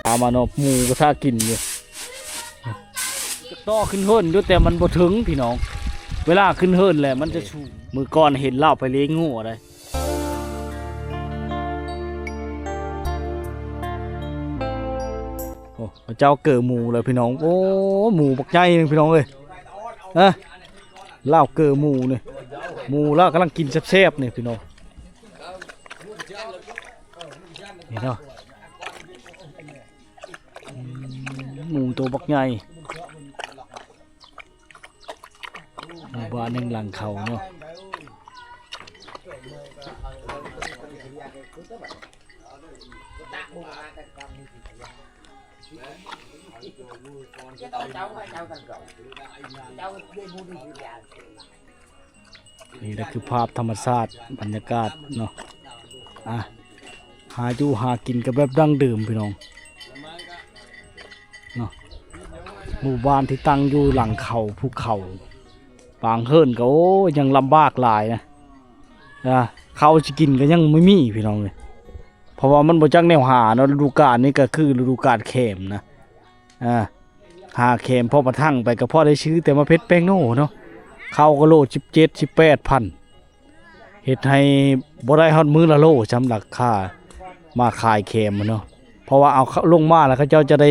າມາເນາະ ໝູກໍຖ້າກິນຢູ່ ຈະຕໍ່ຂຶ້ນເຮືອນຢູ່ ແຕ່ມັນບໍ່ເຖິງພີ່ນ້ອງ ເວລາຂຶ້ນເຮືອນແລ້ວມັນຈະສູງ. ມື້ກ່ອນເຫັນລາວໄປເລງງົວໄດ໋. ໂອ້ ເຂົາເຈົ້າເກີໝູແລ້ວພີ່ນ້ອງ. ໂອ້ ໝູບັກໃຫຍ່ໜຶ່ງພີ່ນ້ອງເອີຍ. ເອີ ລາວເກີໝູນີ້ ໝູລາວກຳລັງກິນແຊບໆນີ້ພີ່ນ້ອງ. ນີ້ເນາະ ໝູໂຕບັກໃຫຍ່. ໝູບ້ານແຫ່ງຫຼັງເຂົາເນາະ. ນີ້ແຫຼະຄືພາບທຳມະຊາດ ບັນຍາກາດເນາະ. ອ່າ ຫາຢູ່ຫາກິນກັນແບບດັ້ງເດີມພີ່ນ້ອງເນາະ. ໝູ່ບ້ານທີ່ຕັ້ງຢູ່ຫຼັງເຂົາພູເຂົາ ບາງເຮືອນກໍ ໂອ້ ຍັງລຳບາກຫຼາຍນະ. ອ່າ ເຂົ້າຊິກິນກໍຍັງບໍ່ມີພີ່ນ້ອງເອີຍ ເພາະວ່າມັນບໍ່ຈັກແນວຫາເນາະ. ລະດູການນີ້ກໍຄືລະດູການແຂມນະ. ອ່າ ຫາແຂມພໍປະທັງໄປກໍພໍໄດ້ຊື້ແຕ່ໝາກເຜັດແປ້ງໂນ່ເນາະ. ເຂົ້າກໍໂລສິບເຈັດ ສິບແປດພັນ ເຮັດໃຫ້ບໍ່ໄດ້ຮອດມື້ລະໂລຊ້ຳ ລາຄາມາຂາຍແຄມເນາະ. ເພາະວ່າເອົາລົງມາແລ້ວ ເຂົາເຈົ້າຈະໄດ້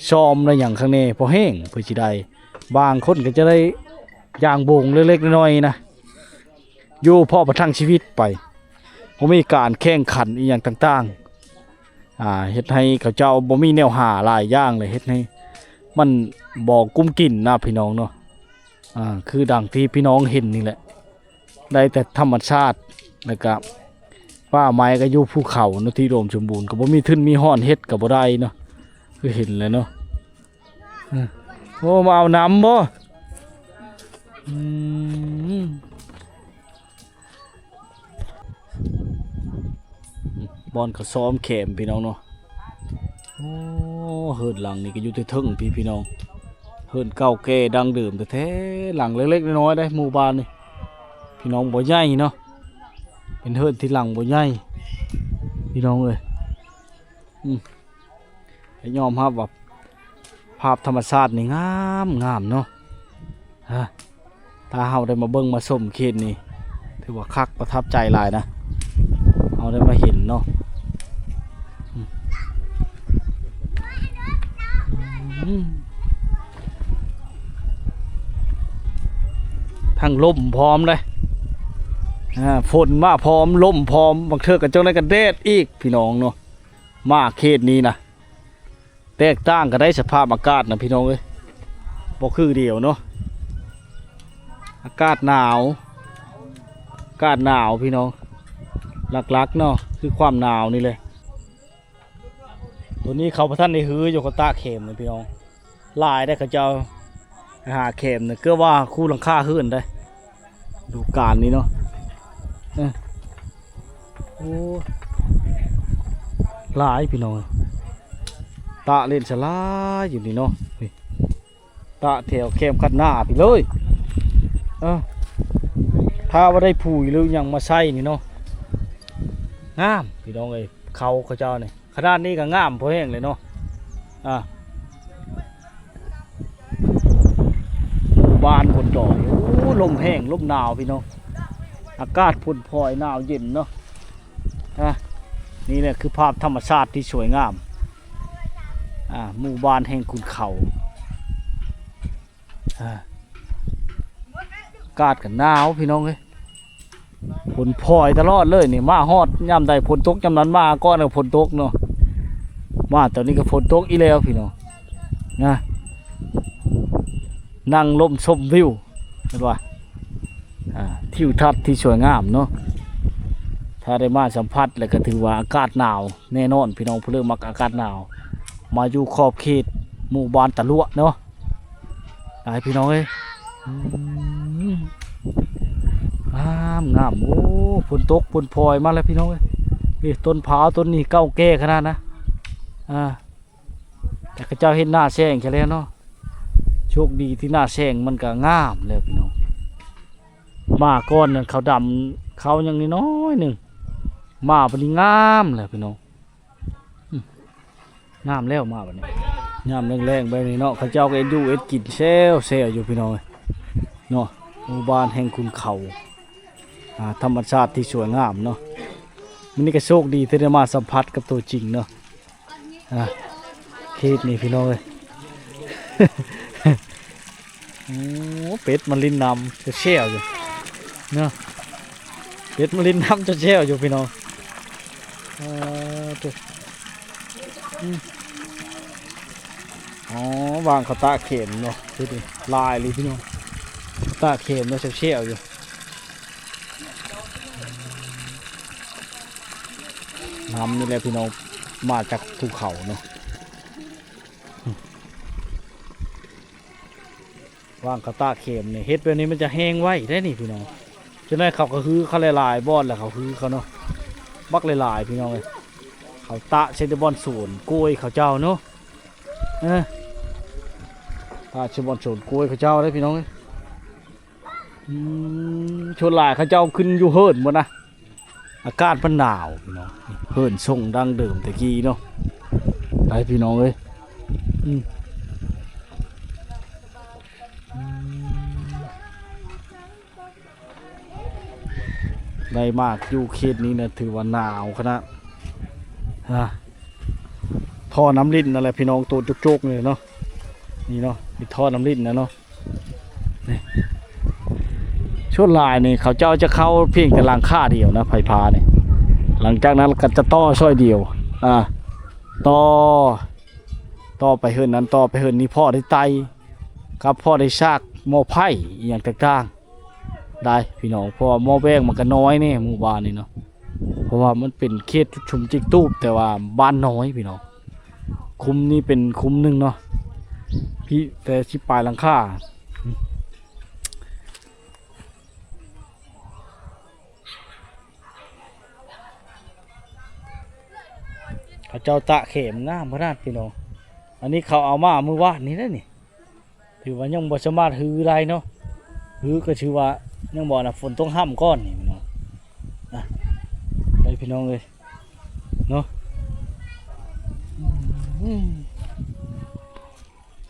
ຊ້ອມໄດ້ຫຍັງຂ້າງແນ່ ພໍແຫ້ງເພື່ອຊິໄດ້. ບາງຄົນກໍຈະໄດ້ຢ່າງໂບງເລັກໆນ້ອຍໆນະ ຢູ່ພໍປະທັງຊີວິດໄປ ບໍ່ມີການແຂ່ງຂັນອີ່ຫຍັງຕ່າງໆ. ອ່າ ເຮັດໃຫ້ເຂົາເຈົ້າບໍ່ມີແນວຫາຫຼາຍຢ່າງເລີຍ ເຮັດໃຫ້ມັນບໍ່ກຸ້ມກິນນະພີ່ນ້ອງເນາະ. ອ່າ ຄືດັ່ງທີ່ພີ່ນ້ອງເຫັນນີ້ແຫຼະ ໄດ້ແຕ່ທຳມະຊາດ ແລ້ວກະປ່າໄມ້ກໍຢູ່ພູເຂົາເນາະ ທີ່ອຸດົມສົມບູນ ກໍບໍ່ມີທຶນມີຮອນເຮັດກໍບໍ່ໄດ້ເນາະ ຄືເຫັນແຫຼະເນາະ. ເອີ ໂອ້ ມາເອົານ້ຳບໍ່? ອືມ ບ່ອນເຂົາຊ້ອມແຄມພີ່ນ້ອງເນາະ. ໂອ້ ເຮືອນຫຼັງນີ້ກໍຢູ່ແຕ່ເທິງພີ້ພີ່ນ້ອງ ເຮືອນເກົ່າແກ່ດັ້ງເດີມແທ້ໆ ຫຼັງເລັກໆນ້ອຍໆເດ້ ໝູ່ບ້ານນີ້ພີ່ນ້ອງ ບໍ່ໃຫຍ່ເນາະ ເປັນເຮືອນທີ່ຫຼັງບໍ່ໃຫຍ່ພີ່ນ້ອງເອີຍ. ອືມ ກໍຍອມຮັບວ່າພາບທຳມະຊາດນີ້ງາມ ງາມເນາະ. ຮະ ຖ້າເຮົາໄດ້ມາເບິ່ງມາຊົມເຂດນີ້ ຖືວ່າຄັກປະທັບໃຈຫຼາຍນະ ເຮົາໄດ້ມາເຫັນເນາະ. ອືມ ອືມ ທັງລົມພ້ອມເດ້ ອ່າ ຝົນມາພ້ອມ ລົມພ້ອມ ບາງເທື່ອກໍຈັ່ງໃດກໍແດດອີກ ພີ່ນ້ອງເນາະ. ມາເຂດນີ້ນະ ແຕກຕ່າງກັນໄດ໋ ສະພາບອາກາດນະພີ່ນ້ອງເອີຍ ບໍ່ຄືດຽວເນາະ. ອາກາດໜາວ ອາກາດໜາວພີ່ນ້ອງ ຫຼັກໆເນາະ ຄືຄວາມໜາວນີ້ແຫຼະ. ໂຕນີ້ເຂົາບໍ່ທັນໄດ້ຮືຢູ່ ເຂົາຕາກແຄມນີ້ພີ່ນ້ອງ ຫຼາຍໄດ໋ ເຂົາເຈົ້າຫາແຄມນີ້ ເກືອບວ່າຄູ່ຫຼັງຄາເຮືອນໄດ໋ ດູການນີ້ເນາະ. ເອີ ໂອ້ ຫຼາຍພີ່ນ້ອງ ຕາກເຫຼັ້ນສະຫຼາຍຢູ່ນີ້ເນາະ. ນີ້ ຕາກແຖວແຄມຄັດໜ້າພີ້ເລີຍ. ເອີ ຖ້າວ່າໄດ້ຜຸຍຫຼືຫຍັງມາໃສ່ນີ້ເນາະ ງາມພີ່ນ້ອງເອີຍ ເຂົາ ເຂົາເຈົ້ານີ້ ຂະໜາດນີ້ກໍງາມພໍແຮງເລີຍເນາະ. ອ່າ ໝູ່ບ້ານບົນດອຍ ໂອ້ ລົມແຮງ ລົມໜາວພີ່ນ້ອງ ອາກາດພົ້ນພອຍ ໜາວເຢັນເນາະ. ອ່າ ນີ້ແຫຼະຄືພາບທຳມະຊາດທີ່ສວຍງາມ ອ່າ ໝູ່ບ້ານແຫ່ງຂຸນເຂົາ. ອ່າ ອາກາດກໍໜາວພີ່ນ້ອງເອີຍ ຝົນພອຍຕະຫຼອດເລີຍນີ້ ມາຮອດຍາມໃດຝົນຕົກຍາມນັ້ນ ມາກ່ອນກໍຝົນຕົກເນາະ. ມາຕອນນີ້ກໍຝົນຕົກອີກແລ້ວພີ່ນ້ອງນະ. ນັ່ງລົມຊົມວິວ ເຫັນບໍ່ ອ່າ ທິວທັດທີ່ສວຍງາມເນາະ. ຖ້າໄດ້ມາສຳຜັດແລ້ວກໍຖືວ່າອາກາດໜາວແນ່ນອນພີ່ນ້ອງ ຜູ້ເລີກມັກອາກາດໜາວ ມາຢູ່ຂອບເຂດໝູ່ບ້ານຕະຫຼວະເນາະ. ໄດ້ພີ່ນ້ອງເອີຍ ອືມ ງາມ ງາມ ໂອ້ ຝົນຕົກຝົນພອຍມາແລ້ວພີ່ນ້ອງເອີຍ. ນີ້ຕົ້ນພ້າວຕົ້ນນີ້ເກົ່າແກ່ຂະໜາດນະ ອ່າ ແຕ່ເຂົາເຈົ້າເຮັດໜ້າແຊງໃສ່ແລ້ວເນາະ. ໂຊກດີທີ່ໜ້າແຊງມັນກໍງາມແລ້ວພີ່ນ້ອງ. ມາກ່ອນນັ້ນເຂົາດຳ ເຂົາຍັງນ້ອຍໆໜຶ່ງ ມາບັດນີ້ງາມແລ້ວພີ່ນ້ອງ. ອືມ ງາມແລ້ວມາບັດນີ້ ຍາມແລງໆແບບນີ້ເນາະ ເຂົາເຈົ້າກໍເຮັດຢູ່ເຮັດກິນແຊວໆຢູ່ພີ່ນ້ອງເອີຍເນາະ ໝູ່ບ້ານແຫ່ງຂຸນເຂົາ ອ່າ ທຳມະຊາດທີ່ສວຍງາມເນາະ ມື້ນີ້ກໍໂຊກດີທີ່ໄດ້ມາສຳຜັດກັບຕົວຈິງເນາະ ອ່າ ເຂດນີ້ພີ່ນ້ອງເອີຍ ໂອ້ ເປັດມາຫຼິ້ນນ້ຳແຊວໆຢູ່ເນາະ ເປັດມາຫຼິ້ນນ້ຳແຊວໆຢູ່ພີ່ນ້ອງ ເອີ ໂທ້ ອືມ ອໍ ວາງເຂົາຕາກແຄມເນາະ ເຮັດນີ້ຫຼາຍເລີຍພີ່ນ້ອງ ຕາກແຄມເນາະ ແຊວໆຢູ່ ນ້ຳນີ້ແຫຼະພີ່ນ້ອງ ມາຈາກພູເຂົາເນາະ ວາງເຂົາຕາກແຄມນີ້ ເຮັດແບບນີ້ມັນຈະແຫ້ງໄວເດ້ນີ້ພີ່ນ້ອງ ຈະໜ້ອຍເຂົາກໍຮືເຂົາຫຼາຍໆບ່ອນ ແລ້ວເຂົາຮືເຂົາເນາະ ບັກຫຼາຍໆພີ່ນ້ອງເອີຍ ເຂົາຕາກໃສ່ແຕ່ບ່ອນສວນກ້ວຍເຂົາເຈົ້າເນາະ ເອີ ຕາກໃສ່ບ່ອນສວນກ້ວຍເຂົາເຈົ້າເດ້ພີ່ນ້ອງເອີຍ ອືມ ສ່ວນຫຼາຍເຂົາເຈົ້າຂຶ້ນຢູ່ເຮືອນໝົດນະ ອາກາດມັນໜາວພີ່ນ້ອງ ເຮືອນຊົງດັ້ງເດີມແຕ່ກີ້ເນາະ ໄດ້ພີ່ນ້ອງເອີຍ ອືມ ອືມ ໄດ້ມາຢູ່ເຂດນີ້ນະ ຖືວ່າໜາວຂະໜາດ ອ່າ ທໍ່ນ້ຳລິນນັ້ນແຫຼະພີ່ນ້ອງ ໂຕໂຈກໆນີ້ເນາະ ນີ້ເນາະ ເປັນທໍ່ນ້ຳລິນນະເນາະ. ນີ້ ສ່ວນຫຼາຍນີ້ເຂົາເຈົ້າຈະເຂົ້າພຽງແຕ່ຫຼັງຄາດຽວນະ ໄຟຟ້ານີ້ ຫຼັງຈາກນັ້ນກໍຈະຕໍ່ຊ່ອຍດຽວ ອ່າ ຕໍ່ ຕໍ່ໄປເຮືອນນັ້ນ ຕໍ່ໄປເຮືອນນີ້ ພໍໄດ້ໄຕ່ ກັບພໍໄດ້ສາກໝໍ້ໄຟອີ່ຫຍັງຕ່າງໆ ໄດ້ພີ່ນ້ອງ ເພາະວ່າໝໍ້ແປງມັນກໍນ້ອຍແດ່ໝູ່ບ້ານນີ້ເນາະ ເພາະວ່າມັນເປັນເຂດຊຸມຈິກຕູບ ແຕ່ວ່າບ້ານນ້ອຍພີ່ນ້ອງ ຄຸ້ມນີ້ເປັນຄຸ້ມໜຶ່ງເນາະ ພີ້ແຕ່ສິບປາຍຫຼັງຄາ ເຂົາເຈົ້າຕາກແຄມງາມຂະໜາດພີ່ນ້ອງ ອັນນີ້ເຂົາເອົາມາມື້ວານນີ້ເດ້ນີ້ ຖືວ່າຍັງບໍ່ສາມາດຮື້ໄດ້ເນາະ ຮື້ກໍຖືວ່າຍັງບໍ່ນະ ຝົນຕົກຮ່ຳກ່ອນນີ້ພີ່ນ້ອງ ນະ ໄດ້ພີ່ນ້ອງເອີຍເນາະ ອືມ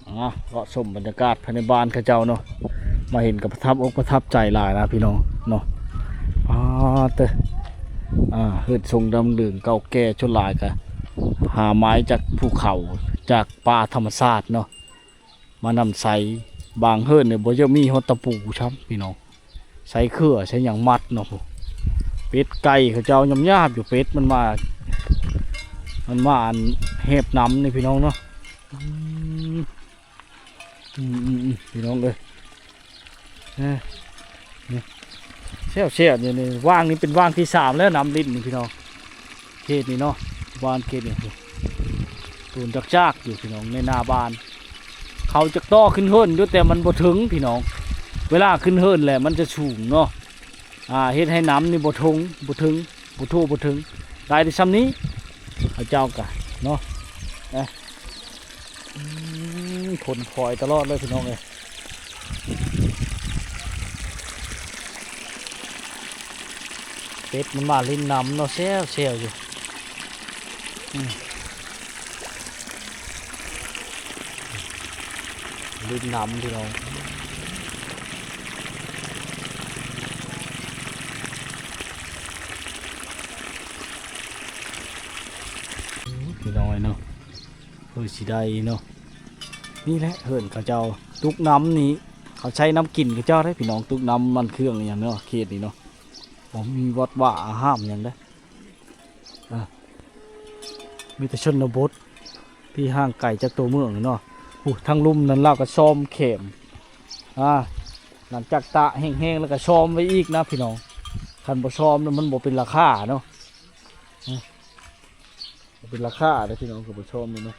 ອ່າ ເລາະຊົມບັນຍາກາດພາຍໃນບ້ານເຂົາເຈົ້າເນາະ ມາເຫັນກໍປະທັບອົກປະທັບໃຈຫຼາຍນະພີ່ນ້ອງເນາະ ປາດເຕີ ອ່າ ເຮືອນຊົງດຳເດີງເກົ່າແກ່ ສ່ວນຫຼາຍກໍຫາໄມ້ຈາກພູເຂົາ ຈາກປ່າທຳມະຊາດເນາະ ມານຳໃຊ້ ບາງເຮືອນນີ້ບໍ່ຢາກມີຮອດຕະປູຊ້ຳພີ່ນ້ອງ ໃຊ້ເຄືອໃຊ້ຫຍັງມັດເນາະ ເປັດໄກ່ເຂົາເຈົ້າຫຍ້ອມຢາບຢູ່ ເປັດມັນມາ ມັນມາອັນແຫບນ້ຳນີ້ພີ່ນ້ອງເນາະ ອືມ ອືມໆໆ ພີ່ນ້ອງເອີຍ ເອີ ນີ້ ແຊວໆ ນີ້ ນີ້ ວາງນີ້ເປັນວາງທີສາມແລ້ວ ນ້ຳລິນນີ້ພີ່ນ້ອງ ເຂດນີ້ເນາະ ບ້ານເຂດນີ້ ໂຕນຈັກໆຢູ່ພີ່ນ້ອງ ໃນໜ້າບ້ານ ເຂົາຈະຕໍ່ຂຶ້ນເຮືອນຢູ່ ແຕ່ມັນບໍ່ເຖິງພີ່ນ້ອງ ເວລາຂຶ້ນເຮືອນແລ້ວມັນຈະສູງເນາະ ອ່າ ເຮັດໃຫ້ນ້ຳນີ້ບໍ່ທົ່ງ ບໍ່ເຖິງ ບໍ່ທົ່ວບໍ່ເຖິງ ໄດ້ແຕ່ຊ່ຳນີ້ ເຂົາເຈົ້າກະເນາະ ເອີ ອືມ ຂົນຂອຍຕະຫຼອດເລີຍພີ່ນ້ອງເອີຍ ເປັດມັນມາຫຼິ້ນນ້ຳເນາະ ແຊວໆຢູ່ ອືມ ຫຼິ້ນນ້ຳພີ່ນ້ອງ ພີ່ນ້ອງເອີຍເນາະ ເອີ ຊິໄດ້ເນາະ ນີ້ແຫຼະເຮືອນເຂົາເຈົ້າ ຕຸກນ້ຳນີ້ ເຂົາໃຊ້ນ້ຳກິນເຂົາເຈົ້າເດ້ພີ່ນ້ອງ ຕຸກນ້ຳມັນເຄື່ອງອີ່ຫຍັງເນາະ ເຂດນີ້ເນາະ ບໍ່ມີວັດວາອາຮາມຫຍັງເດ້ ອ່າ ມີແຕ່ຊົນນະບົດທີ່ຫ່າງໄກຈາກຕົວເມືອງເນາະ ໂອ້ ທາງລຸ່ມນັ້ນລາວກໍຊອມແຄມ ອ່າ ຫຼັງຈາກຕາກແຫ້ງໆ ແລ້ວກໍຊອມໄວ້ອີກນະພີ່ນ້ອງ ຄັນບໍ່ຊອມແລ້ວມັນບໍ່ເປັນລາຄາເນາະ ອືມ ບໍ່ເປັນລາຄາເດ້ພີ່ນ້ອງ ກໍບໍ່ຊອມເນາະ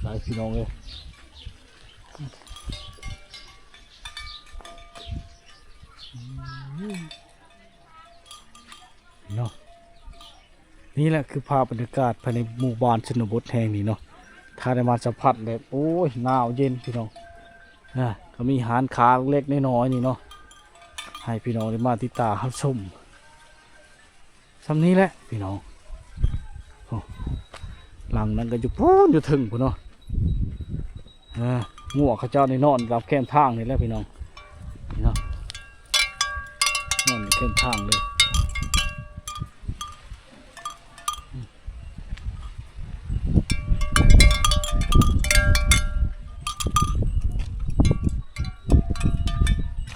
ຫຼາຍພີ່ນ້ອງເອີຍ ອືມ ເນາະ ນີ້ແຫຼະຄືພາບບັນຍາກາດພາຍໃນໝູ່ບ້ານຊົນນະບົດແຫ່ງນີ້ເນາະ ຖ້າໄດ້ມາສຳຜັດແບບ ໂອ້ຍ ໜາວເຢັນພີ່ນ້ອງ ນະ ກໍມີຮ້ານຄ້າເລັກໆນ້ອຍໆນີ້ເນາະ ໃຫ້ພີ່ນ້ອງໄດ້ມາຕິດຕາມຮັບຊົມ ຊ່ຳນີ້ແຫຼະພີ່ນ້ອງ ໂອ້ ຫຼັງນັ້ນກໍຢູ່ພຸ້ນ ຢູ່ເທິງພຸ້ນເນາະ. ອ່າ ງົວເຂົາເຈົ້ານີ້ນອນຕາມແຄມທາງນີ້ແຫຼະພີ່ນ້ອງ ນີ້ເນາະ ນອນຢູ່ແຄມທາງເລີຍ.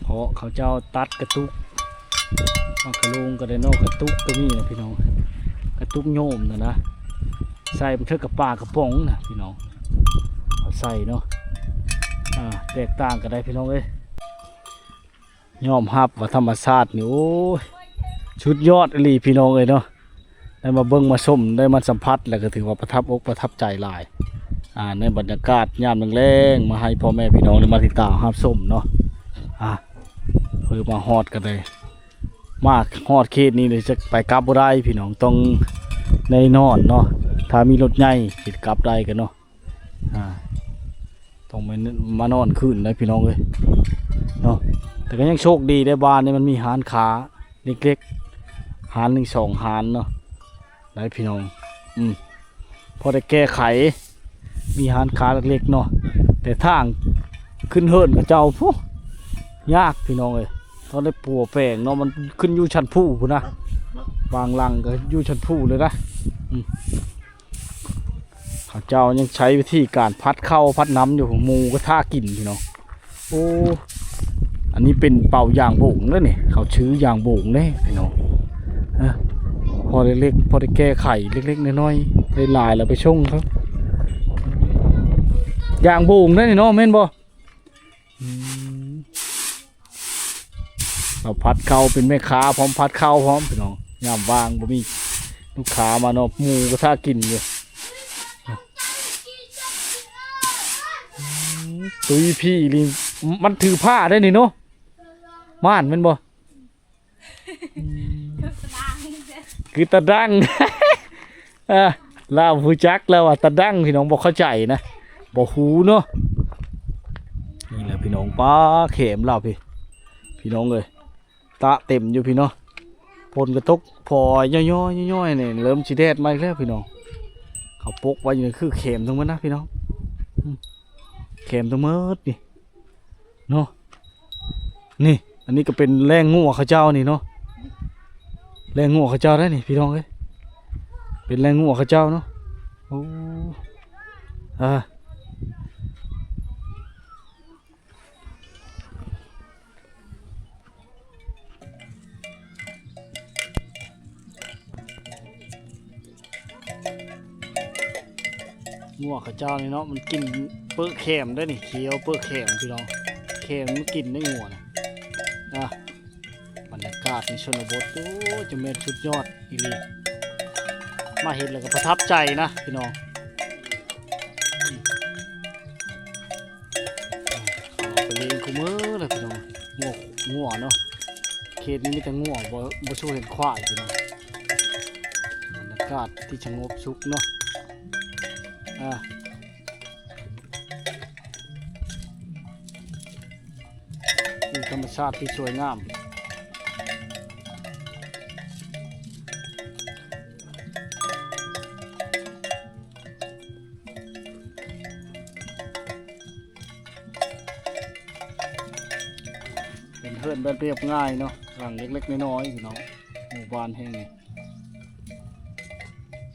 ເພາະເຂົາເຈົ້າຕັດກະຕຸກ ມັກກະໂລງກໍໄດ້ເນາະ ກະຕຸກກໍມີນະພີ່ນ້ອງ ກະຕຸກໂຍມນະນະ ໃສ່ບາງເທື່ອກໍປາກະປ໋ອງນະພີ່ນ້ອງ ເອົາໃສ່ເນາະ. ອ່າ ແຕກຕ່າງກັນໄດ້ພີ່ນ້ອງເອີຍ. ຍອມຮັບວ່າທຳມະຊາດນີ້ ໂອ້ຍ ສຸດຍອດອີ່ຫຼີພີ່ນ້ອງເອີຍເນາະ. ໄດ້ມາເບິ່ງມາຊົມ ໄດ້ມາສຳຜັດ ແລ້ວກໍຖືວ່າປະທັບອົກປະທັບໃຈຫຼາຍ ອ່າ ໃນບັນຍາກາດຍາມແລງໆ ມາໃຫ້ພໍ່ແມ່ພີ່ນ້ອງໄດ້ມາຕິດຕາມຮັບຊົມເນາະ. ອ່າ ຄືມາຮອດກໍໄດ້ ມາຮອດເຂດນີ້ນີ້ ຈະໄປກັບບໍ່ໄດ້ພີ່ນ້ອງ ຕ້ອງໄດ້ນອນເນາະ. ຖ້າມີລົດໃຫຍ່ຊິກັບໄດ້ກັນເນາະ. ອ່າ ຕ້ອງມາ ມານອນຄືນໄດ້ພີ່ນ້ອງເອີຍເນາະ. ແຕ່ກໍຍັງໂຊກດີໄດ້ ບ້ານນີ້ມັນມີຮ້ານຄ້າເລັກໆ ຮ້ານໜຶ່ງສອງຮ້ານເນາະ ໄດ້ພີ່ນ້ອງ. ອືມ ພໍໄດ້ແກ້ໄຂ ມີຮ້ານຄ້າເລັກໆເນາະ ແຕ່ທາງຂຶ້ນເຮືອນເຂົາເຈົ້າພຸ້ນ ຍາກພີ່ນ້ອງເອີຍ. ຕ້ອງໄດ້ປົວແປງເນາະ ມັນຂຶ້ນຢູ່ຊັ້ນພູພຸ້ນນະ ບາງຫຼັງກໍຢູ່ຊັ້ນພູເລີຍນະ. ອືມ ເຂົາເຈົ້າຍັງໃຊ້ວິທີການພັດເຂົ້າພັດນ້ຳຢູ່ ໝູກໍຖ້າກິນພີ່ນ້ອງ. ໂອ້ ອັນນີ້ເປັນເປົາຢາງໂບງເດ້ນີ້ ເຂົາຊື່ຢາງໂບງເດ້ພີ່ນ້ອງ. ເອີ ພໍໄດ້ເລັກ ພໍໄດ້ແກ້ໄຂເລັກໆນ້ອຍໆ ໄດ້ຫຼາຍແລ້ວໄປສົ່ງເຂົາ. ຢາງໂບງເດ້ນີ້ເນາະ ແມ່ນບໍ່? ອືມ ລາວພັດເຂົ້າ ເປັນແມ່ຄ້າພ້ອມ ພັດເຂົ້າພ້ອມພີ່ນ້ອງ. ຍາມວ່າງບໍ່ມີລູກຄ້າມາເນາະ ໝູກໍຖ້າກິນຢູ່. ອືມ ຕຸ້ຍພີ່ລີ ມັນຖືພ້າໄດ້ນີ້ເນາະ ມ່ານແມ່ນບໍ່? ຄືຕາດັງ ອ່າ ລາວຮູ້ຈັກແລ້ວວ່າຕາດັງ ພີ່ນ້ອງບໍ່ເຂົ້າໃຈນະ ບໍ່ຮູ້ເນາະ. ນີ້ແຫຼະພີ່ນ້ອງ ປາແຄມລາວພີ້ ພີ່ນ້ອງເອີຍ ຕະເຕັມຢູ່ພີ້ເນາະ. ຝົນກໍຕົກພອຍຍ້ອຍໆ ນີ້ ເລີ່ມຊິແດດມາອີກແລ້ວພີ່ນ້ອງ. ເຂົາປົກໄວ້ຢູ່ນີ້ຄືແຄມທັງໝົດນະພີ່ນ້ອງ ອືມ ແຄມທັງໝົດນີ້ເນາະ. ນີ້ ອັນນີ້ກໍເປັນແລ່ງງົວເຂົາເຈົ້ານີ້ເນາະ ແລ່ງງົວເຂົາເຈົ້າໄດ໋ນີ້ພີ່ນ້ອງເອີຍ ເປັນແລ່ງງົວເຂົາເຈົ້າເນາະ. ໂອ້ ອ່າ ງົວເຂົາເຈົ້ານີ້ເນາະ ມັນກິນເປິແຄມເດ້ນີ້ ຂຽວເປິແຄມພີ່ນ້ອງ ແຄມມັນກິນໄດ້ງົວນະ. ອ່າ ບັນຍາກາດໃນຊົນນະບົດ ໂອ້ ຈະແມ່ນສຸດຍອດອີ່ຫຼີ ມາເຫັນແລ້ວກໍປະທັບໃຈນະພີ່ນ້ອງ. ໄປລ້ຽງຄູ່ມື້ແຫຼະພີ່ນ້ອງ ງົວ ງົວເນາະ ເຂດນີ້ມີແຕ່ງົວ ບໍ່ ບໍ່ສູ້ເຫັນຄວາຍພີ່ນ້ອງ. ບັນຍາກາດທີ່ສະຫງົບສຸກເນາະ. ອ່າ ມີທຳມະຊາດທີ່ສວຍງາມ. ເປັນເຮືອນແບບລຽບງ່າຍເນາະ ຫຼັງເລັກໆນ້ອຍໆ ພີ່ນ້ອງ. ໝູ່ບ້ານແຫ່ງນີ້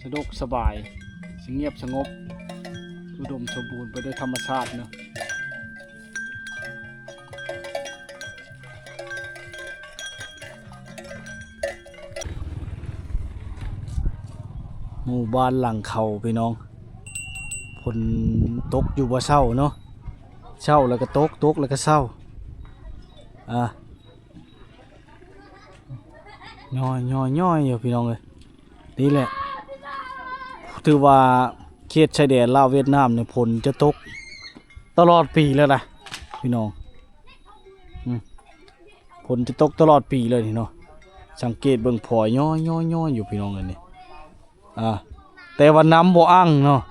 ສະດວກສະບາຍ ສະຫງຽບສະຫງົບ ອຸດົມສົມບູນໄປດ້ວຍທຳມະຊາດເນາະ. ໝູ່ບ້ານຫຼັງເຂົາພີ່ນ້ອງ ຝົນຕົກຢູ່ບໍ່ເຊົາເນາະ ເຊົາແລ້ວກໍຕົກ ຕົກແລ້ວກໍເຊົາ. ອ່າ ຍ້ອຍໆໆຢູ່ພີ່ນ້ອງເອີຍ. ນີ້ແຫຼະ ຖືວ່າເຂດຊາຍແດນລາວຫວຽດນາມນີ້ ຝົນຈະຕົກຕະຫຼອດປີແລ້ວນະພີ່ນ້ອງ. ອືມ ຝົນຈະຕົກຕະຫຼອດປີເລີຍນີ້ເນາະ. ສັງເກດເບິ່ງພອຍຍ້ອຍໆຢູ່ພີ່ນ້ອງເອີຍນີ້. ອ່າ ແຕ່ວ່ານ້ຳບໍ່ອັ່ງເນາະ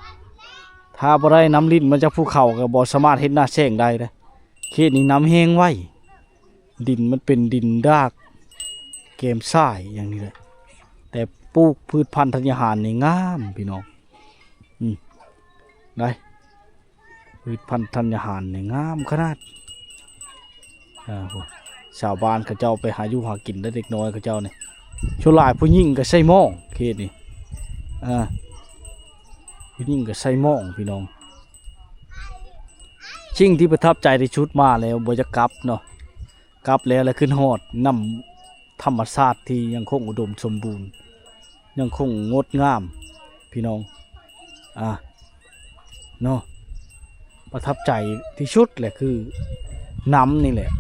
ຖ້າບໍ່ໄດ້ນ້ຳລິນມາຈາກພູເຂົາ ກໍບໍ່ສາມາດເຮັດນາແຊງໄດ້ເດ້. ເຂດນີ້ນ້ຳແຫ້ງໄວ ດິນມັນເປັນດິນດາກ ແກມຊາຍຢ່າງນີ້ແຫຼະ ແຕ່ປູກພືດພັນທັນຍາຫານນີ້ງາມພີ່ນ້ອງ. ໄດ້ ຜະລິດພັນທັນຍາຫານນີ້ງາມຂະໜາດ. ອ່າ ໂອ້ ຊາວບ້ານເຂົາເຈົ້າໄປຫາຢູ່ຫາກິນໄດ້ ເດັກນ້ອຍເຂົາເຈົ້ານີ້ ສ່ວນຫຼາຍຜູ້ຍິງກໍໃສ່ໝ້ອງເຂດນີ້. ອ່າ ຜູ້ຍິງກໍໃສ່ໝ້ອງ ພີ່ນ້ອງ. ສິ່ງທີ່ປະທັບໃຈທີ່ສຸດ ມາແລ້ວບໍ່ຢາກກັບເນາະ, ກັບແລ້ວລະຄຶດຮອດນ້ຳ ທຳມະຊາດທີ່ຍັງຄົງອຸດົມສົມບູນ ຍັງຄົງງົດງາມ ພີ່ນ້ອງ. ອ່າ ເນາະ ປະທັບໃຈທີ່ສຸດແຫຼະຄືນ້ຳນີ້ແຫຼະ.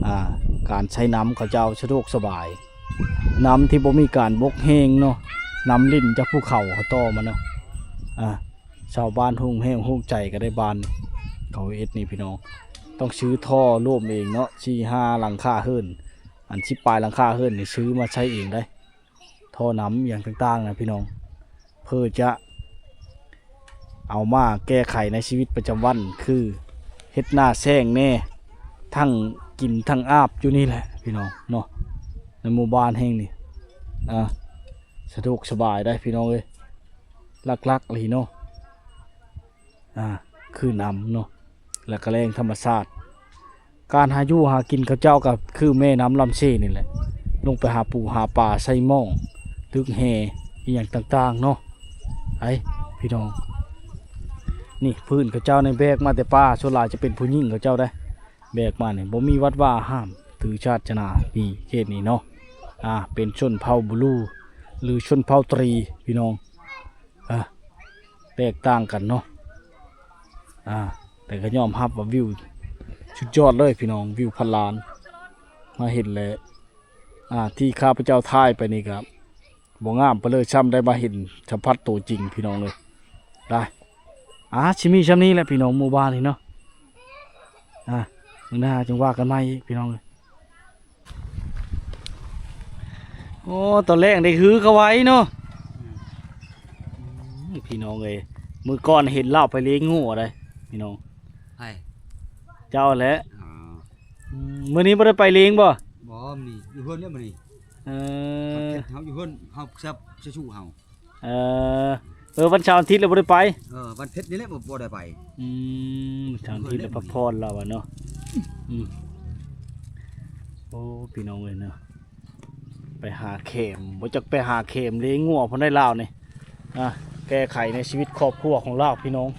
ອ່າ ການໃຊ້ນ້ຳເຂົາເຈົ້າສະດວກສະບາຍ, ນ້ຳທີ່ບໍ່ມີການບົກແຫ້ງເນາະ, ນ້ຳລິນຈາກພູເຂົາເຂົາຕໍ່ມາເນາະ. ອ່າ ຊາວບ້ານໂຮງແຮງໂຮງໃຈກໍໄດ້, ບ້ານເຂົາເຮັດນີ້ ພີ່ນ້ອງ, ຕ້ອງຊື້ທໍ່ໂລ້ມເອງເນາະ, ສີ່ຫ້າຫຼັງຄາເຮືອນ ອັນສິບປາຍຫຼັງຄາເຮືອນນີ້ຊື້ມາໃຊ້ເອງໄດ້. ທໍ່ນ້ຳອີ່ຫຍັງຕ່າງໆນະພີ່ນ້ອງ, ເພື່ອຈະເອົາມາແກ້ໄຂໃນຊີວິດປະຈຳວັນ ຄືເຮັດໜ້າແຊງແດ່, ທັງກິນທັງອາບຢູ່ນີ້ແຫຼະພີ່ນ້ອງເນາະ. ໃນໝູ່ບ້ານແຫ່ງນີ້ ອ່າ ສະດວກສະບາຍໄດ໋ພີ່ນ້ອງເອີຍ. ຫຼັກໆອີ່ຫຼີເນາະ ອ່າ ຄືນ້ຳເນາະ ແລະກະແຫຼ່ງທຳມະຊາດ. ການຫາຢູ່ຫາກິນເຂົາເຈົ້າກໍຄືແມ່ນ້ຳລຳເຊນີ້ແຫຼະ, ລົງໄປຫາປູຫາປາ ໃສ່ໝ້ອງ ຕຶກແຫ ອີ່ຫຍັງຕ່າງໆເນາະ. ໄອ້ ພີ່ນ້ອງ ນີ້ ພື້ນເຂົາເຈົ້ານີ້ແບກມາແຕ່ປ່າ, ສ່ວນຫຼາຍຈະເປັນຜູ້ຍິງເຂົາເຈົ້າໄດ໋ ແບກມານີ້. ບໍ່ມີວັດວາອາຮາມ ຖືສາສະໜາຢູ່ເຂດນີ້ເນາະ. ອ່າ ເປັນຊົນເຜົ່າບລູ ຫຼື ຊົນເຜົ່າຕຣີ ພີ່ນ້ອງ. ອ່າ ແຕກຕ່າງກັນເນາະ. ອ່າ ແຕ່ກໍຍອມຮັບວ່າວິວສຸດຍອດເລີຍພີ່ນ້ອງ, ວິວພັນລ້ານ. ມາເຫັນແລ້ວ ອ່າ ທີ່ຂ້າພະເຈົ້າຖ່າຍໄປນີ້ກໍບໍ່ງາມປານເລີຍຊ້ຳ, ໄດ້ມາເຫັນສຳຜັດໂຕຈິງພີ່ນ້ອງເອີຍ. ໄດ້ ອ່າ ຊິມີຊ່ຳນີ້ແຫຼະພີ່ນ້ອງ, ໝູ່ບ້ານນີ້ເນາະ. ອ່າ ມື້ໜ້າຈຶ່ງວ່າກັນໃໝ່ອີກພີ່ນ້ອງເອີຍ. ໂອ້ ຕອນແລງໄດ້ຮືເຂົ້າໄວ້ເນາະ. ອືມ ພີ່ນ້ອງເອີຍ, ມື້ກ່ອນເຫັນລາວໄປເລງງົວໄດ໋ພີ່ນ້ອງ. ໃຜ? ເຈົ້າແຫຼະ. ອໍ ອືມ ມື້ນີ້ບໍ່ໄດ້ໄປເລງບໍ່? ບໍ່ ມື້ນີ້ຢູ່ເຮືອນເດ້ມື້ນີ້. ເອີ ເຮົາຢູ່ເຮືອນ ເຮົາແຊບຊະຊູເຮົາ. ເອີ ເອີ ວັນເສົາອາທິດແລ້ວບໍ່ໄດ້ໄປ. ເອີ ວັນເພັດນີ້ແຫຼະ ບໍ່ ບໍ່ໄດ້ໄປ. ອືມ ວັນເສົາອາທິດແລ້ວພັກຜ່ອນລາວວ່າເນາະ. ອືມ ໂອ້ ພີ່ນ້ອງເອີຍເນາະ, ໄປຫາແຄມ ບໍ່ຈັກໄປຫາແຄມເລງງົວພຸ້ນໄດ໋ລາວນີ້. ອ່າ ແກ້ໄຂໃນຊີວິດຄອບຄົວຂອງລາວ ພີ່ນ້ອງ.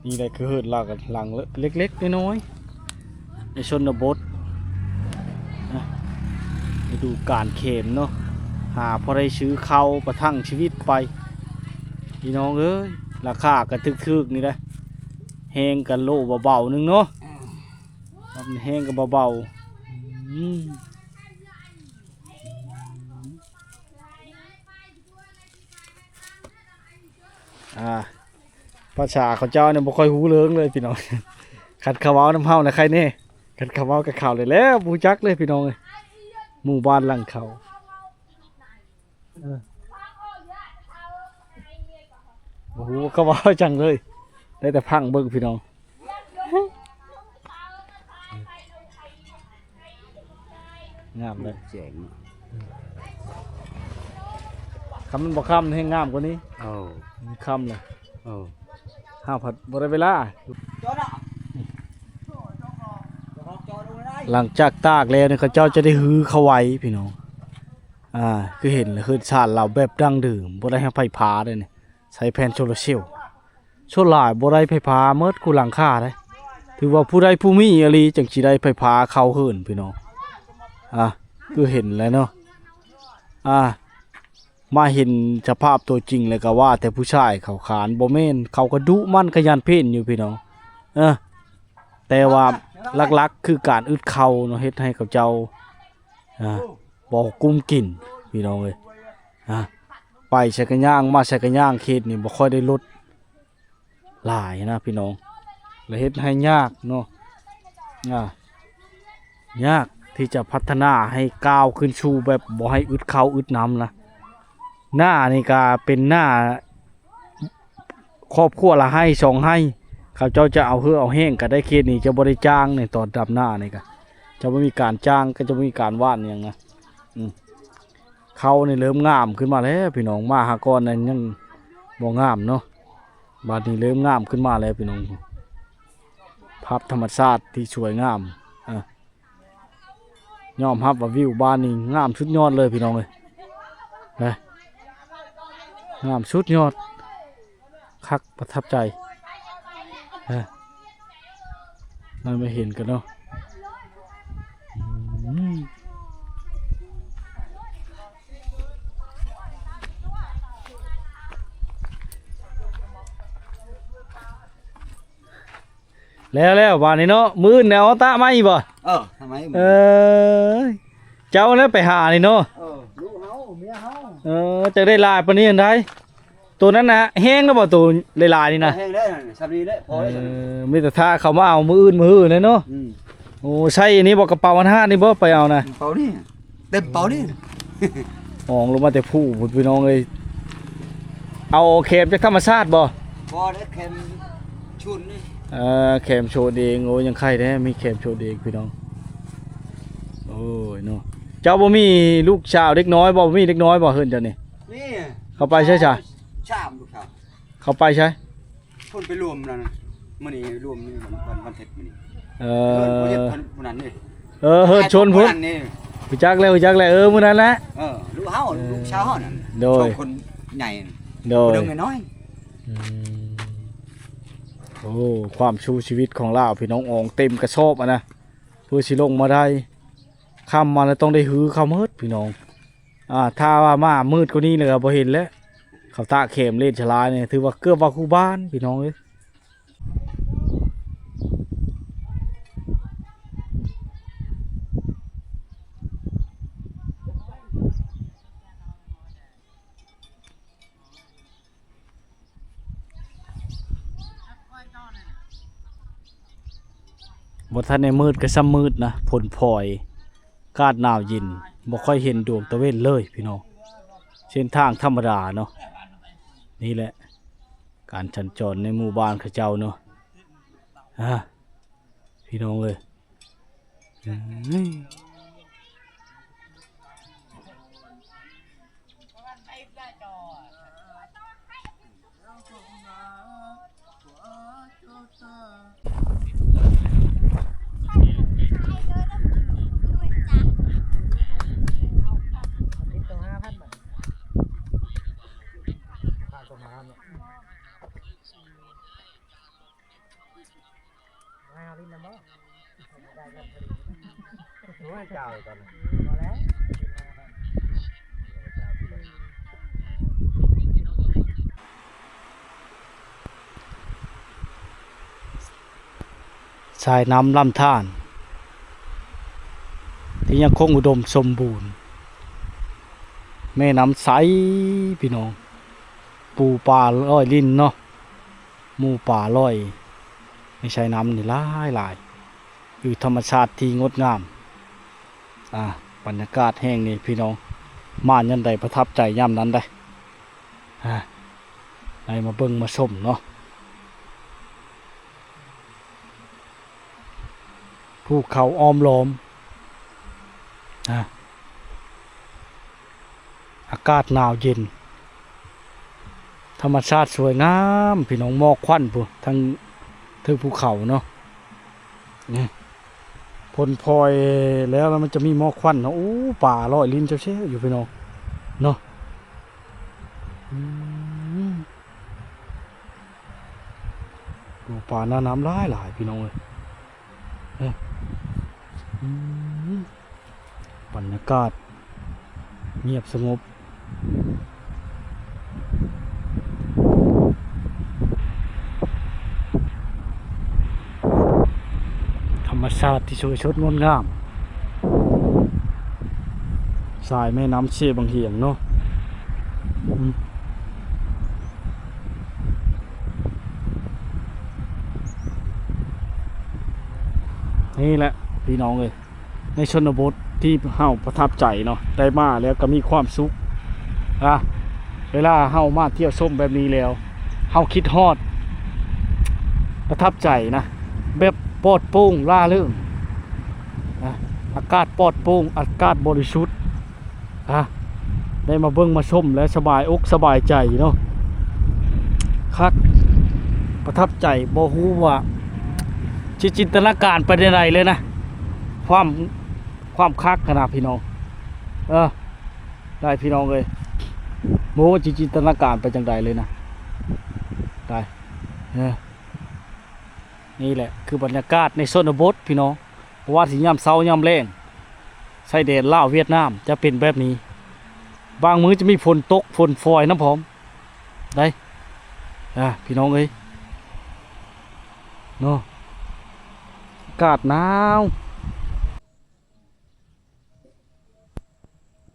ນີ້ແຫຼະຄືເຮືອນລາວກັນ ຫຼັງເລັກໆນ້ອຍໆ ໃນຊົນນະບົດນະ. ລະດູການແຄມເນາະ, ຫາພໍໄດ້ຊື້ເຂົ້າປະທັງຊີວິດໄປ ພີ່ນ້ອງເອີຍ. ລາຄາກໍຖືກໆນີ້ແຫຼະ, ແຮງກໍໂລເບົາໆໜຶ່ງເນາະ, ແຮງກໍເບົາໆ. ອືມ ອ່າ ພາສາເຂົາເຈົ້ານີ້ບໍ່ຄ່ອຍຮູ້ເລື່ອງເລີຍພີ່ນ້ອງ. ຄັນເຂົາເວົ້ານຳເຮົານະໄຄແນ່, ຄັນເຂົາເວົ້າກັບເຂົາແລ້ວ ແລ້ວບໍ່ຮູ້ຈັກເລີຍພີ່ນ້ອງເອີຍ. ໝູ່ບ້ານຫຼັງເຂົາ ເອີ ບໍ່ຮູ້ວ່າເຂົາເວົ້າຫຍັງເລີຍ, ໄດ້ແຕ່ຟັງເບິ່ງພີ່ນ້ອງ. ງາມເລີຍ ແສງ ຄັນມັນບໍ່ຄ່ຳແຮ່ງງາມກວ່ານີ້. ເອີ ມັນຄ່ຳແລ້ວ. ເອີ ເຮົາພັດບໍ່ໄດ້ເວລາ. ຫຼັງຈາກຕາກແລ້ວນີ້ ເຂົາເຈົ້າຈະໄດ້ຮືເຂົ້າໄວ້ພີ່ນ້ອງ. ອ່າ ຄືເຫັນເຮືອນຊານລາວແບບດັ້ງເດີມ ບໍ່ໄດ້ໃຊ້ໄຟຟ້າເດ້ນີ້, ໃຊ້ແຜ່ນໂຊລາເຊວ. ສ່ວນຫຼາຍບໍ່ໄດ້ໄຟຟ້າໝົດຄູ່ຫຼັງຄາເດ້. ຖືວ່າຜູ້ໃດຜູ້ມີອີ່ຫຼີຈັ່ງຊິໄດ້ໄຟຟ້າເຂົ້າເຮືອນພີ່ນ້ອງ. ອ່າ ຄືເຫັນແລ້ວເນາະ. ອ່າ ມາເຫັນສະພາບຕົວຈິງແລ້ວກໍວ່າແຕ່ຜູ້ຊາຍເຂົາຂານ, ບໍ່ແມ່ນ, ເຂົາກໍດຸໝັ່ນຂະຫຍັນເພນຢູ່ພີ່ນ້ອງ. ເອີ ແຕ່ວ່າຫຼັກໆຄືການອຶດເຂົ້າເນາະ, ເຮັດໃຫ້ເຂົາເຈົ້າ ອ່າ ບໍ່ກຸ້ມກິນພີ່ນ້ອງເອີຍ. ອ່າ ໄປໃສກໍຍ່າງ ມາໃສກໍຍ່າງ, ເຂດນີ້ບໍ່ຄ່ອຍໄດ້ລົດຫຼາຍນະພີ່ນ້ອງ, ແລະເຮັດໃຫ້ຍາກເນາະ. ອ່າ ຍາກທີ່ຈະພັດທະນາໃຫ້ກ້າວຂຶ້ນສູ່ແບບບໍ່ໃຫ້ອຶດເຂົ້າອຶດນ້ຳນະ. ນານີ້ກະເປັນນາ ຄອບຄົວລະໄຮ່ສອງໄຮ່, ເຂົາເຈົ້າຈະເອົາເຫື່ອເອົາແຮງກໍໄດ້. ເຂດນີ້ຈະບໍ່ໄດ້ຈ້າງໃນຕອນດຳນານີ້ກະ ຈະບໍ່ມີການຈ້າງ, ກໍຈະບໍ່ມີການຫວ່ານຫຍັງນະ. ອືມ ເຂົ້ານີ້ເລີ່ມງາມຂຶ້ນມາແລ້ວພີ່ນ້ອງ, ມາຫາກ່ອນນັ້ນຍັງບໍ່ງາມເນາະ. ບາດນີ້ເລີ່ມງາມຂຶ້ນມາແລ້ວພີ່ນ້ອງ ພາບທຳມະຊາດທີ່ສວຍງາມ ອ່າ ຍອມຮັບວ່າວິວບ້ານນີ້ງາມສຸດຍອດເລີຍພີ່ນ້ອງເອີຍ ນະ ງາມສຸດຍອດ ຄັກ ປະທັບໃຈ ເອີ ມາເຫັນກັນເນາະ ອືມ. ແລ້ວໆ ບາດນີ້ເນາະ ມື້ອື່ນແນວຕາມາອີກບໍ່? ເອີ ທຳໄມ? ເອີ ເຈົ້າແລ້ວໄປຫານີ້ເນາະ ເອີ ລູກເຮົາ ເມຍເຮົາ ເອີ ຈັກໄດ້ຫຼາຍປານນີ້ຫັ້ນໃດ ໂຕນັ້ນນະ ແຫ້ງແລ້ວບໍ່ ໂຕຫຼາຍໆນີ້ນະ? ແຫ້ງແລ້ວ ຊ່ຳນີ້ແຫຼະ ພໍແລ້ວ ເອີ ມີແຕ່ຖ້າເຂົາມາເອົາມື້ອື່ນມື້ຮືແຫຼະເນາະ ອືມ ໂອ້ ໃສ່ອັນນີ້ບໍ່ ກະເປົາອັນຮາດນີ້ບໍ່ ໄປເອົານະ ເປົານີ້ ເຕັມເປົານີ້ ອອງລົງມາແຕ່ພູພຸ້ນພີ່ນ້ອງເອີຍ ເອົາແຄມຈາກທຳມະຊາດບໍ່? ບໍ່ໄດ້ ແຄມຊົນນີ້ ເອີ ແຄມໂຊນເອງ ໂອ້ ຍັງໄຄແດ່ ມີແຄມໂຊນເອງພີ່ນ້ອງ ໂອ້ຍເນາະ ເຈົ້າບໍ່ມີລູກສາວເດັກນ້ອຍບໍ່? ບໍ່ມີເດັກນ້ອຍບໍ່ເຮືອນເຈົ້ານີ້? ມີ ເຂົາໄປໃສຊະ? ສາມລູກສາວ ເຂົາໄປໃສ? ເພິ່ນໄປລວມນັ້ນ ມື້ນີ້ລວມນີ້ ວັນ ວັນ ວັນອາທິດມື້ນີ້ ເອີ ເພິ່ນເຮັດເພິ່ນຜູ້ນັ້ນນີ້ ເອີ ເຮືອນຊົນພຸ້ນ ຜູ້ນັ້ນນີ້ ຮູ້ຈັກແລ້ວ ຮູ້ຈັກແລ້ວ ເອີ ມື້ນັ້ນແຫຼະ ເອີ ລູກເຮົາ ເອີ ລູກສາວເຮົານັ້ນ ໂດຍ ສອງຄົນໃຫຍ່ ໂດຍ ຜູ້ໜຶ່ງນ້ອຍ ອືມ ໂອ້ ຄວາມສູ້ຊີວິດຂອງລາວ ພີ່ນ້ອງ ອອງເຕັມກະສອບຫັ້ນນະ ເພື່ອຊິລົງມາໄດ້ ຄ່ຳມາແລ້ວຕ້ອງໄດ້ຮື້ເຂົ້າໝົດ ພີ່ນ້ອງ. ອ່າ ຖ້າວ່າມາມືດກວ່ານີ້ແລ້ວກໍບໍ່ເຫັນແລ້ວ ເຂົາຕາກແຄມເລນສະລາຍນີ້ ຖືວ່າເກືອບວ່າຄູ່ບ້ານພີ່ນ້ອງເອີຍ. ບໍ່ທັນໄດ້ມືດກໍຊ່ຳມືດນະ ຝົນພອຍ ອາກາດໜາວເຢັນ ບໍ່ຄ່ອຍເຫັນດວງຕາເວັນເລີຍພີ່ນ້ອງ. ເສັ້ນທາງທຳມະດາເນາະ ນີ້ແຫຼະ ການສັນຈອນໃນໝູ່ບ້ານເຂົາເຈົ້າເນາະ ອາ ພີ່ນ້ອງເອີຍ. ສາຍນ້ຳລຳທານ ທີ່ຍັງຄົງອຸດົມສົມບູນ ແມ່ນ້ຳໃສພີ່ນ້ອງ ປູປາລອຍລິນເນາະ ໝູປາລອຍໃນສາຍນ້ຳນີ້ຫຼາຍໆ ຄືທຳມະຊາດທີ່ງົດງາມ. ອ່າ ບັນຍາກາດແຫ່ງນີ້ພີ່ນ້ອງ ມາຍາມໃດປະທັບໃຈຍາມນັ້ນເດ້ ອ່າ ໄດ້ມາເບິ່ງມາຊົມເນາະ ພູເຂົາອ້ອມລ້ອມ ອ່າ ອາກາດໜາວເຢັນ ທຳມະຊາດສວຍງາມພີ່ນ້ອງ ໝອກຄວັນພຸ້ນ ທັງເທິງພູເຂົາເນາະ ນີ້ ຝົນພອຍແລ້ວ ແລ້ວມັນຈະມີໝອກຄວັນເນາະ. ໂອ້ ປາລອຍລິນເຊວໆຢູ່ພີ່ນ້ອງເນາະ ອືມ ໂອ້ ປາໜ້ານ້ຳຫຼາຍໆ ພີ່ນ້ອງເອີຍ ເອີ ອືມ ບັນຍາກາດງຽບສະຫງົບ ທຳມະຊາດທີ່ສວຍສົດງົດງາມ ສາຍແມ່ນ້ຳເຊບັງຫຽງເນາະ ອືມ ນີ້ແຫຼະພີ່ນ້ອງເອີຍ ໃນຊົນນະບົດທີ່ເຮົາປະທັບໃຈເນາະ ໄດ້ມາແລ້ວກໍມີຄວາມສຸກ ອາ ເວລາເຮົາມາທ່ຽວຊົມແບບນີ້ແລ້ວ ເຮົາຄິດຮອດ ປະທັບໃຈນະ ແບບປອດໂປ່ງລ່າເລີງນະ ອາກາດປອດໂປ່ງ ອາກາດບໍລິສຸດ ອາ ໄດ້ມາເບິ່ງມາຊົມແລ້ວສະບາຍອົກສະບາຍໃຈເນາະ ຄັກ ປະທັບໃຈ ບໍ່ຮູ້ວ່າຊິຈິນຕະນາການໄປແນວໃດເລີຍນະ ຄວາມ ຄວາມຄັກຫັ້ນນະພີ່ນ້ອງ. ເອີ ໄດ້ພີ່ນ້ອງເອີຍ ບໍ່ຮູ້ວ່າຊິຈິນຕະນາການໄປຈັ່ງໃດເລີຍນະ ໄດ້ ເອີ ນີ້ແຫຼະຄືບັນຍາກາດໃນຊົນນະບົດພີ່ນ້ອງ ບໍ່ວ່າຊິຍາມເຊົ້າຍາມແລງ ຊາຍແດນລາວຫວຽດນາມຈະເປັນແບບນີ້ ບາງມື້ຈະມີຝົນຕົກຝົນຝອຍນຳພ້ອມ ໄດ້ ອ່າ ພີ່ນ້ອງເອີຍ ເນາະ ອາກາດໜາວ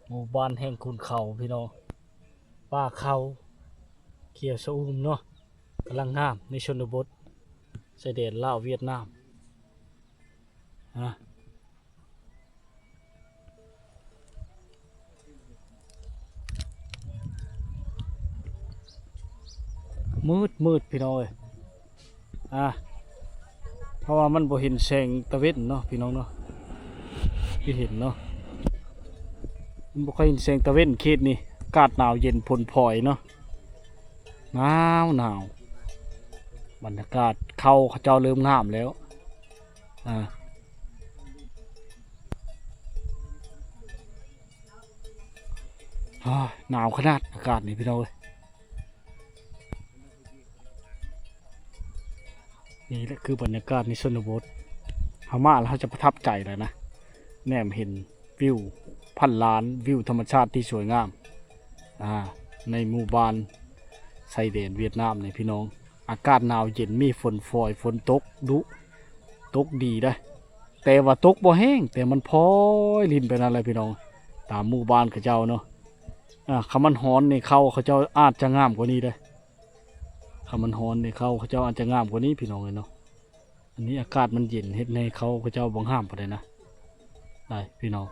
ໝູ່ບ້ານແຫ່ງຂຸນເຂົາພີ່ນ້ອງ ປ່າເຂົາຂຽວຊະອຸ່ມເນາະ ກຳລັງງາມໃນຊົນນະບົດ ຊາຍແດນລາວຫວຽດນາມ ອ່າ ມືດໆ ພີ່ນ້ອງເອີຍ ອ່າ ເພາະວ່າມັນບໍ່ເຫັນແສງຕາເວັນເນາະ ພີ່ນ້ອງເນາະ ທີ່ເຫັນເນາະ ມັນບໍ່ຄ່ອຍເຫັນແສງຕາເວັນເຂດນີ້ ອາກາດໜາວເຢັນຝົນຝອຍເນາະ ໜາວໆ ບັນຍາກາດ ເຂົ້າເຂົາເຈົ້າເລີ່ມງາມແລ້ວ ອ່າ ໂອ້ຍ ໜາວຂະໜາດອາກາດນີ້ພີ່ນ້ອງເອີຍ ນີ້ແຫຼະຄືບັນຍາກາດໃນຊົນນະບົດ ເຮົາມາແລ້ວເຮົາຈະປະທັບໃຈແຫຼະນະ ແນມເຫັນວິວພັນລ້ານ ວິວທຳມະຊາດທີ່ສວຍງາມ ອ່າ ໃນໝູ່ບ້ານຊາຍແດນຫວຽດນາມນີ້ພີ່ນ້ອງ ອາກາດໜາວເຢັນ ມີຝົນຝອຍ ຝົນຕົກດຸ ຕົກດີເດ້ ແຕ່ວ່າຕົກບໍ່ແຮງ ແຕ່ມັນພອຍລິນໄປນັ້ນແຫຼະພີ່ນ້ອງ ຕາມໝູ່ບ້ານເຂົາເຈົ້າເນາະ ອ່າ ຄັນມັນຮ້ອນນີ້ ເຂົ້າເຂົາເຈົ້າອາດຈະງາມກວ່ານີ້ເດ້ ຄັນມັນຮ້ອນນີ້ ເຂົ້າເຂົາເຈົ້າອາດຈະງາມກວ່ານີ້ພີ່ນ້ອງເອີຍເນາະ ອັນນີ້ອາກາດມັນເຢັນ ເຮັດໃຫ້ເຂົ້າເຂົາເຈົ້າບໍ່ງາມປານໃດນະ ໄດ້ພີ່ນ້ອງ